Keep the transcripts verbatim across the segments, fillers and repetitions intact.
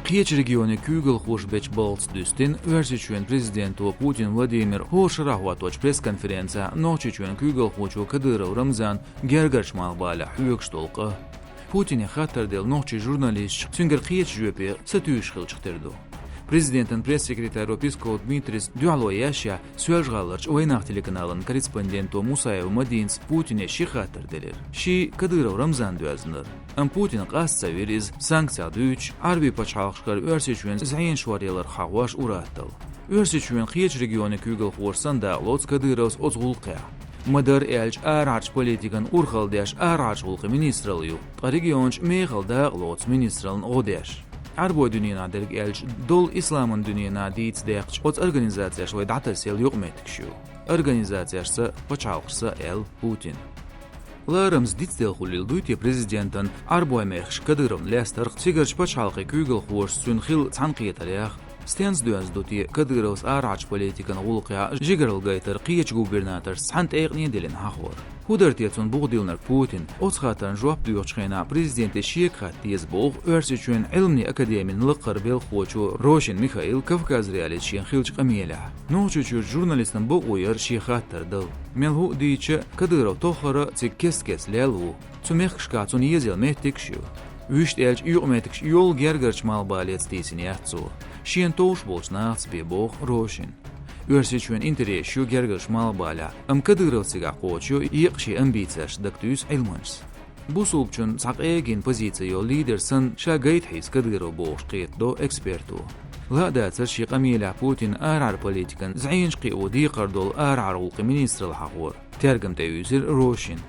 Кхечу регионийн куьйгалхоша бечу балхаца дуьстина, Оьрсийчоьнан президенто Путин Владимира хӀора шарахь хӀотточу пресс-конференцехь Нохчийчоьнан куьйгалхочо Кадыров Рамзана гергарчу малхбалехь хьоьгуш долу къа. Путине хаттар делла нохчийн журналисташа цуьнгара кхечу жоьпе сатуьйсуш хиллачух тера ду. Президентан пресс-секретаро Песков Дмитрийс дуьхьало ешъяьхьа, Соьлжа-ГӀаларчу «Вайнах» телеканалан корреспонденто Мусаева Мадинас Путине ши хаттар делира. Шиъ Кадыров Рамзана доьзна дара. Амма Путина къаста ца вира иза санкцех дуьйцуш, Ӏарбийн пачхьалкхашкара Оьрсийчоьнан зӀенаш хӀоръяларх хьахош ур-атталла. Оьрсийчоьнан кхечу регионийн куьйгалхоша санна дакъалоцу Кадыровс оцу гӀуллакхехь. Ма-дарра аьлча, арахьарчу политикан урхалла деш арахьарчу гӀуллакхийн министралла ю, ткъа региончу мехала дакъалоцу министраллина гӀо деш. Ӏарбойн дуьненахь дерг аьлча, долу исламан дуьненахь дийца даьккхича, оцу организацешна вай дӀатасъяла юкъаметтигаш ю. Организацешца, пачхьалкхашца, аьлла Путина. Ларамаза дицделла хуьлийла дуй те президентан Ӏарбойн мехкашка Кадыровна лаьцнарх цигарчу пачхьалкхийн куьйгалхошца цуьнан хилла цхьаьнакхетарх? Стенца доьзна ду те Кадыровс арахьарчу политикан гӀуллакхехь жигаралла гайтар кхечу губернаторшца цхьана тӀекъане диллина хьахор? ХӀун дара те цунна буха диллинарг Путина? Оцу хаттарна жоп доьхучу хенахь президенте шега хатта деза боху Оьрсийчоьнан Ӏилманийн академин лакхара белхахочо Рощин Михаила Кавказ.Реалиица шена хиллачу къамелехь. Нохчийчуьрчу журналистан бакъо яра шен хаттар дала. Мел хӀуъа дийцича, Кадыров тоххара а цига кест-кеста лелла ву. Цу мехкашкахь цунна езъелла меттигаш а ю. Вуьшта аьлча, юкъаметтигаш йолу гергарчу малхбалеца тийсина яц цо. Шена товш болчу нахаца бен, боху Рощина. Оьрсийчоьнан интересаш ю гергарчу малхбалехь, амма Кадыров цигахь кхочуш ю, еккъа шен амбицешца дагатуьйсу Ӏилманчас. Бусалбачун цхьа къегина позици йолу лидер санна, ша гайта хьийза Кадыров бохуш кхетадо эксперто. Ла а дацара шен къамелехь Путина арахьара политикан зӀенаш кхио декхар долу арахьара гӀуллакхийн министралла хьахор, тергам тӀеуьйзира Рощина.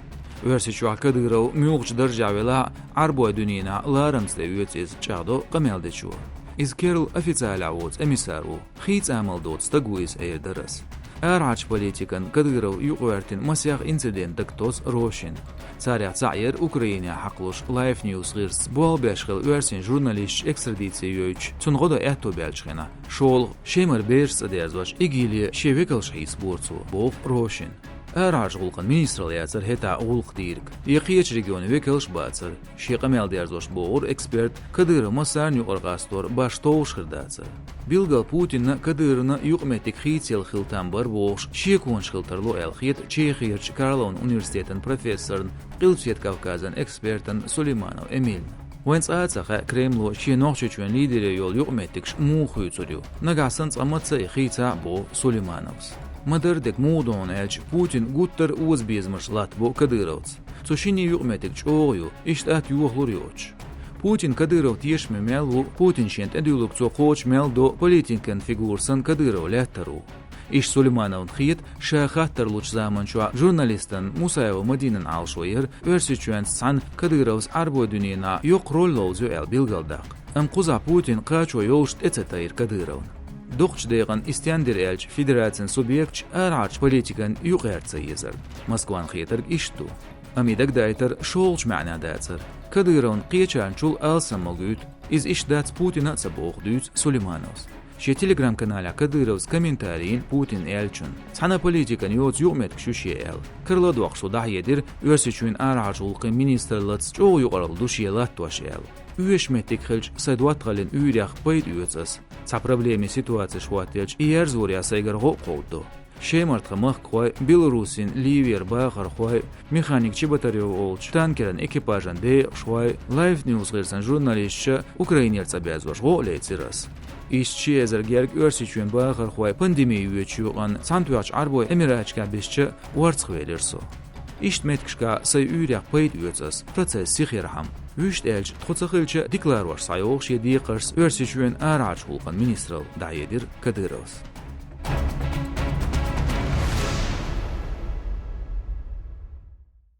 Оьрсийчохь Кадыров муьлхачу даржехь велахь а, Ӏарбойн дуьненахь ларамца тӀеоьцу иза, чӀагӀдо къамел дечо. Иза керла официалехь воцу эмиссар ву. Хийца амал доцу стаг ву иза, эр дара ас. Арахьарчу политикан Кадыров юкъагӀоьртина масех инцидент дагатосу Рощина. Царех цхьаъ яра Украинехь хьакхалуш Life News гӀирсаца болх беш хилла оьрсийн журналисташ экстрадици йойтуш, цунна гӀо дан аьтто баьллачу хенахь, шолгӀа, Шемара бераш цӀа дерзош, ИГИЛе шен векалш хьийсабора цо, боху Рощина. Арахьарчу гӀуллакхан министралла яцара хӀетахь гӀуллакх дийриг. Я кхечу регионийн векалш а бацара. Шен къамел дерзош бохура эксперта, Кадыров массарна юкъара къастор башха товш хир дацара. Билггал Путинна а, Кадыровна а юкъаметтиг хийцаялла хила там бара бохуш шеконаш хила тарло аьлла хета Чехерчу Карловн университетан профессорна, Къилбаседа Кавказан экспертана Сулейманов Эмильна. Вайн цкъа а ца хаьа, Кремло шен Нохчийчоьнан лидере йолу юкъаметтигаш муха хуьйцур ю. Нагахь санна цкъа маца а хийцахь а, боху Сулеймановс. Ма-дарра дерг муха ду хьуна аьлча, Путина гуттар а озабезамаш латтабо Кадыровца. Цу шинне юкъаметтиг чӀогӀа ю, иштта атта йохалур йоцуш. Путин Кадыров тешаме мел ву, Путин шена тӀедуьллург цо кхочуш мел до политикан фигура санна Кадыров лаьттар ву. Иштта Сулеймановна хета, ша хаттар лучу заманчохь журналистана Мусаева Мадинана Ӏалашо яра Оьрсийчоьнца цхьаьна Кадыровс Ӏарбойн дуьненахь йоккха роль ловзайо аьлла билгалдаккха. Амма кхузахь Путин кхачо йолуш тӀе ца тайра Кадыровна. Дукхачу декъана, и стен дира аьлча, федерацин субъекташ арахьарчу политикан юкъагӀерта ца езарна. Москвана хетарг иштта ду. Амма и дагадайтар шолгӀачу маьӀна дацара. Кадыровна кхечарна чул алсам ма гойту, иза иштта дац Путина а ца боху, дуьйцу Сулеймановс. Шен Telegram-каналехь Кадыровс комментари йина Путина аьллачунна. Цхьана а политикана йоцу юкъаметтигаш ю шен аьлла. Карладоккхуш цо дӀахьедира, Оьрсийчоьнан арахьарчу гӀуллакхийн министраллица чӀогӀа юкъаралла ду шен латтош аьлла. Оьшуш меттиг хилча, сайн доттагӀаллин уьйрех пайда оьцу ас. Цхьа проблемин ситуацеш хӀоттаелча, и ерзорехь сайгара гӀо а кховдадо. Шемара тхан махкахой, Беларусин Ливера бахархой, механик Чеботарёв олучу танкеран экипажан декъашхой, Life News гӀирсан журналисташа Украинера цӀа баьзош гӀо а лецира ас. Иштта ши эзар герга Оьрсийчоьнан бахархой пандеми йоьдучу юкъанна Цхьаьнатоьхначу Ӏарбойн Эмираташкахь бисча, орцахвелира со. Иштта меттигашкахь сайн уьйрех пайда оьцу ас, процесс сихархьама. Вуьшта аьлча, тхо ца хилча а, дика ларош схьайогӀу шен декхаршца Оьрсийчоьнан арахьарчу гӀуллакхан министралла, дӀахьедира Кадыровс.